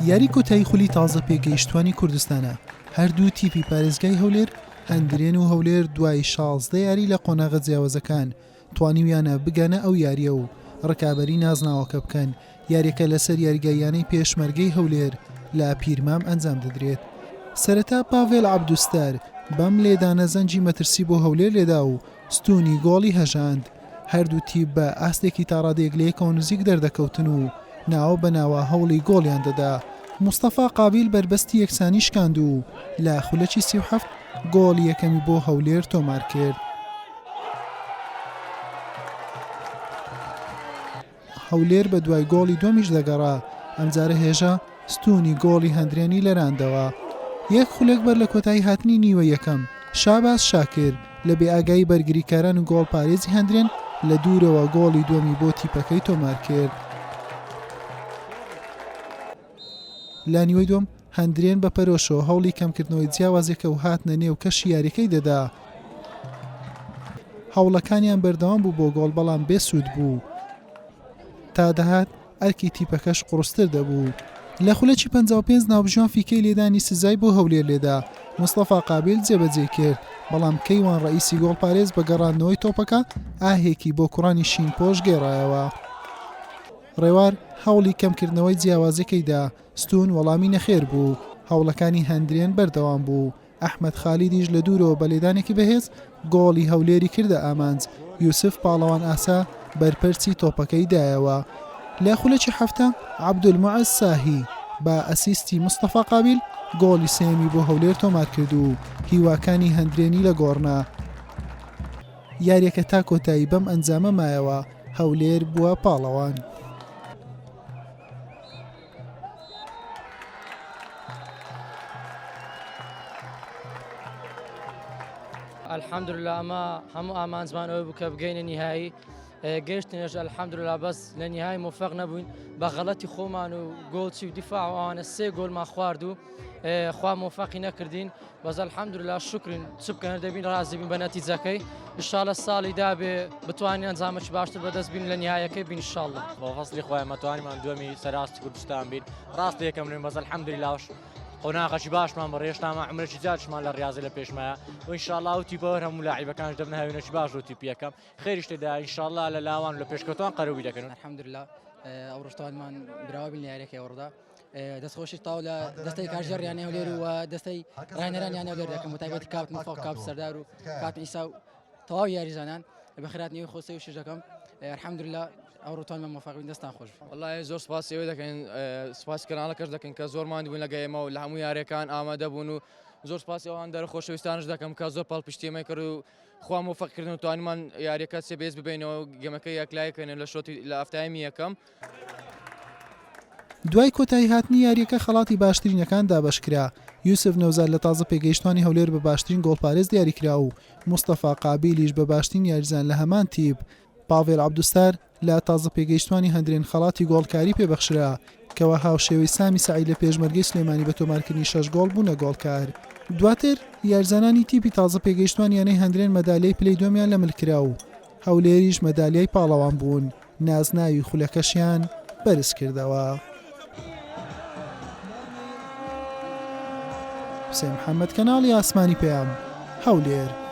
یاری کۆتایی خولی تازە پێگەیشتوانی کوردستانە، هەردوو تیپی پارێزگای هەولێر، هەندرێن و هەولێر دوای 16 یاری لە قۆناغە جیاوازەکان توانیویانە بگەنە ئەو یارییە و ڕکابەری نازناوەکە بکەن، یاریەکە لەسەر یاریگای یانەی پێشمەرگەی هەولێر لە پیرمام ئەنجام دەدرێت. سەرەتا پاڤێل عەبدولستار بەم لێدانە زەنگی مەترسی بۆ هەولێر لێدا و ستوونی گۆڵی هەژاند، هەردوو تیپ بە ئاستێکی تاڕادەیەک لەیەکەوە نزیک دەردەکەوتن و ناوە بە ناوە هەوڵی گۆڵیان دەدا، مستەفا قابیل بەربەستی یەکسانی شکاند و لە خولەکی 37 گۆڵی یەکەمی بۆ هەولێر تۆمارکرد. هەولێر بە دوای گۆڵی دووەمیش دەگەڕا، ئەمجارە هێژا ستوونی گۆڵی هەندرێنی لەراندەوە. یەک خولەک بەر لە کۆتایی هاتنی نیوەی یەکەم، شاباز شاکر لە بێئاگایی بەرگریکاران و گۆڵپارێزی هەندرێن لە دوورەوە گۆڵی دووەمی بۆ تیپەکەی تۆمارکرد. لە نیوەی دووەم هەندرێن بە پەرۆشەوە هەوڵی کەمکردنەوەی جیاوازیەکە و هاتنە نێو کەشی یاریەکەی دەدا. هەوڵەکانیان بەردەوام بوو بۆ گۆڵ بەڵام بێ سوود بوو. تا دەهات ئەرکی تیپەکەش قوڕستر دەبوو. لە خولەکی 55 ناوبژیوان فیکەی لێدانی سزای بۆ هەولێر لێدا، مستەفا قابیل جێبەجێی کرد، بەڵام کەیوان ڕەئیسی گۆڵپارێز بە گەڕاندنەوەی تۆپەکە ئاهێکی بۆ کوڕانی شینپۆش گێڕایەوە. ڕێوار هەوڵی کەمکردنەوەی جیاوازیەکەی دا، ستوون وەڵامی نەخێر بوو، هەوڵەکانی هەندرێن بەردەوام بوو، ئەحمەد خالیدیش لە دوورەوە بە لێدانێکی بەهێز گۆڵی هەولێری کردە ئامانج، یوسف پاڵەوان ئاسا بەرپەرچی تۆپەکەی دایەوە. لە خولەکی 70 عەبدولموعز ساهی بە ئەسیستی مستەفا قابیل گۆڵی سێیەمی بۆ هەولێر تۆمارکرد و هیواکانی هەندرێنی لەگۆڕنا. یاریەکە تا کۆتایی بەم ئەنجامە مایەوە، هەولێر بووە پاڵەوان. الحمدلله ئەمە هەموو ئامانجمان ئەوە بوو کە بگەینە نیهایی گەشتنێش الحمدلله بەس لە نیهای مۆفەق نەبووین بە غەڵەتی خۆمان و گۆڵچی و دیفاع و ئەوانە سێ گۆلمان خوارد و خوا مۆفەقی نەکردین بەس الحمدلله شکرین چ بکەن هەر دەبین ڕازی بین بە نەتیجەکەی ئینشاءاللە ساڵی دابێ بتوانین ئەنجامێکی باشتر بەدەست بین لە نیهایەکەی بین ئینشاءاللە. بە فەزڵی خوای ئێمە توانیمان دووەمی سەراستی کوردستان بین ڕاستە یەکەم نین بەس الحمدلله قۆناغەکی باشمان بڕی هێشتا ما عمرێکی زیادشمان لە ڕاضی لە پێشمایە و ئینشاءاللە ئەو تیپە هەر هەموو لاعیبەکانش دەبنە هاوینەکی باش بۆ تیپی یەکەم خێریش تێدا ئینشاءاللە لە لاوان و لە پێشکەوتوان قەرەبووی دەکەن. الحمدلله ئەوڕۆش توانیمان براوە بین لە یاریەکەی ئەوڕۆدا دەستخۆشی تاو لە دەستەی کارگێڕ یانەی هەولێر و دەستەی ڕاهێنەران یانەی هەولێر دەکەم بە تایبەتی کاپتن مفاق کاپ سەردار و کاپتن ئیسا و تەواو یاریزانان بەخێرهاتنی خۆسەی و شش دەکەم الحمدلله ئەوڕۆ توانمان مۆفەق بین دەستان خۆش وەڵای زۆر سپاسی ئێوە دەکەین سپاسی کەناڵەکەش دەکەین کە زۆر ماندوو بوون لەگە ئێمە و لە هەموو یاریەکان ئامادە بوون و زۆر سپاسی ئەوان دەرە خۆشەویستانش دەکەم کە زۆر پاڵپشتی ئێمەی کرد و خوا مۆفەق کردن و توانیمان یاریەکە سێ بێز ببینەوە گەمەکە یەکلایی کەین لە شۆتی لە ئەفتایمی یەکەم. دوای کۆتایی هاتنی یارییەکە خەڵاتی باشترینەکان دابەشکرا، یوسف نەوزاد لە تازە پێگەیشتوانی هەولێر بە باشترین گۆڵپارێز دیاریکرا و مستەفا قابیلیش بە باشترین یاریزان لە هەمان تیپ، پاڤێل عەبدولستار لە تازە پێگەیشتوانی هەندرێن خەڵاتی گۆڵکاری پێبەخشرا، کەوا هاوشێوەی سامی سەعید لە پێشمەرگەی سلێمانی بە تۆمارکردنی شەش گۆڵ بوونە گۆڵکار. دواتر یاریزانانی تیپی تازە پێگەیشتوانی یانەی هەندرێن مەدالیای پلەی دووەمیان لە مل کرا و هەولێریش مەدالیای پاڵەوان بوون. نازناوی خولەکەشیان بەرزکردەوە. حوسێن محەمەد، کەناڵی ئاسمانی پەیام، هەولێر.